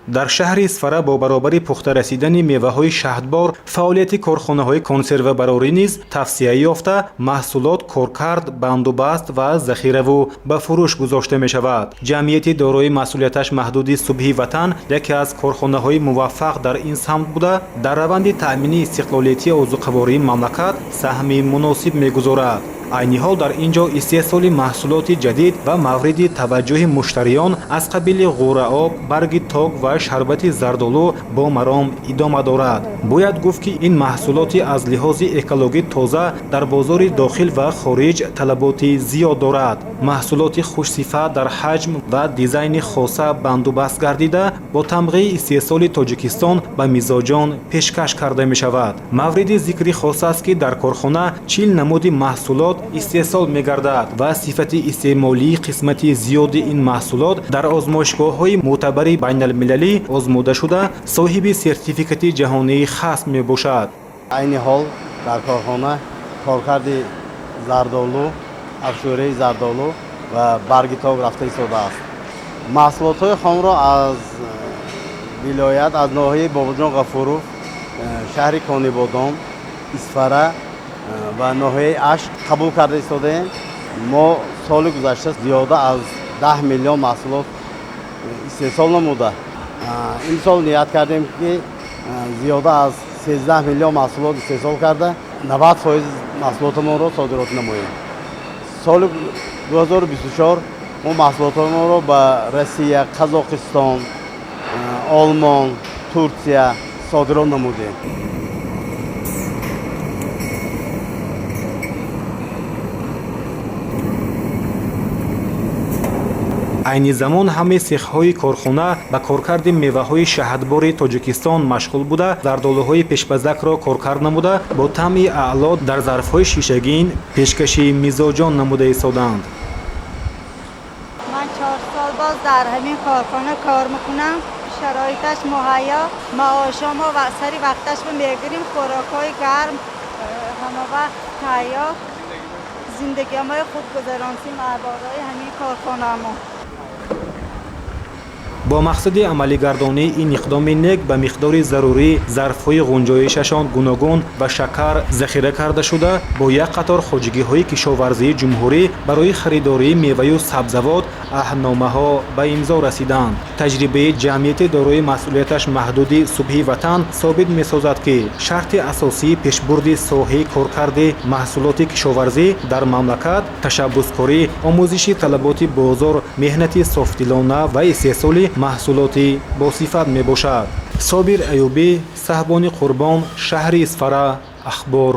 Дар шаҳри Исфара бо баробари пухта расидани меваҳои шаҳдбор, фаъолияти корхонаҳои консервабарорӣ низ тавсеа ёфта, маҳсулот коркард, бандубаст ва захираву ба фурӯш гузошта мешавад. Ҷамъияти дорои масъулияташ маҳдуди «Субҳи ватан» яке аз корхонаҳои муваффақ дар ин самт буда, дар раванди таъмини истиқлолияти озуқавории мамлакат саҳми муносиб мегузорад. Айни ҳол дар ин ҷо истеҳсоли маҳсулоти ҷадид ва мавриди таваҷҷӯҳи муштариён аз қабили ғӯраоб, барги ток ва шарбати зардолу бо маром идома дорад. Бояд гуфт, ки ин маҳсулоти аз лиҳози экологӣ тоза дар бозори дохил ва хориҷ талаботи зиёд дорад. Маҳсулоти хушсифат дар ҳаҷм ва дизайни хоса бандубаст гардида, бо тамғаи истеҳсоли Тоҷикистон ба мизоҷон пешкаш карда мешавад. Мавриди зикри хос аст, ки дар корхона 40 намуди маҳсулот истеҳсол мегардад ва сифати истеъмолии қисмати зиёди ин маҳсулот дар озмоишгоҳҳои мӯътабари байналмилалӣ озмуда шуда, соҳиби сертификати ҷаҳонии хасм мебошад. Айни ҳол дар корхона коркарди зардолу, афшураи зардолу ва барги ток рафта истодааст. Маҳсулотҳои хомро аз вилоят, аз ноҳияи Бобоҷон Ғафуров, шаҳри Конибодом, Исфара ва ноҳияи Ашт қабул карда истодаем. Мо соли гузашта зиёда аз 10 миллион маҳсулот истеҳсол намуда, имсол ният кардем, ки зиёда аз 13 миллион маҳсулот истеҳсол карда, 90% маҳсулотамонро содирот намоем. Соли 2024 мо маҳсулотамонро ба Россия, Қазоқистон, Олмон, Турсия содирот намудем. Айни замон ҳамаи сехҳои корхона ба коркарди меваҳои шаҳдбори Тоҷикистон машғул буда, зардолуҳои пешпазакро коркард намуда, бо таъми аъло дар зарфҳои шишагин пешкаши мизоҷон намуда истодаанд. Ман 4 сол боз дар ҳамин корхона кор мекунам. Шароиташ муҳайё, маошомо ва сари вақташ мегирем, хӯрокҳои гарм ҳама вақт тайёр, зиндагиҳои хуб гузаронсем барои ҳамин корхонамо. Бо мақсади амалигардонии ин иқдоми нек ба миқдори зарурӣ зарфҳои ғунҷоишашон гуногун ва шакар захира карда шуда, бо як қатор хоҷагиҳои кишоварзии ҷумҳурӣ барои харидории меваю сабзавот аҳдномаҳо ба имзо расиданд. Таҷрибаи ҷамъияти дорои масъулияташ маҳдуди «Субҳи ватан» собит месозад, ки шарти асосии пешбурди соҳаи коркарди маҳсулоти кишоварзӣ дар мамлакат ташаббускорӣ, омӯзиши талаботи бозор, меҳнати софдилона ва истеҳсоли маҳсулоти босифат мебошад. Собир Аюбӣ, Саҳбони Қурбон, шаҳри Исфара, Ахбор.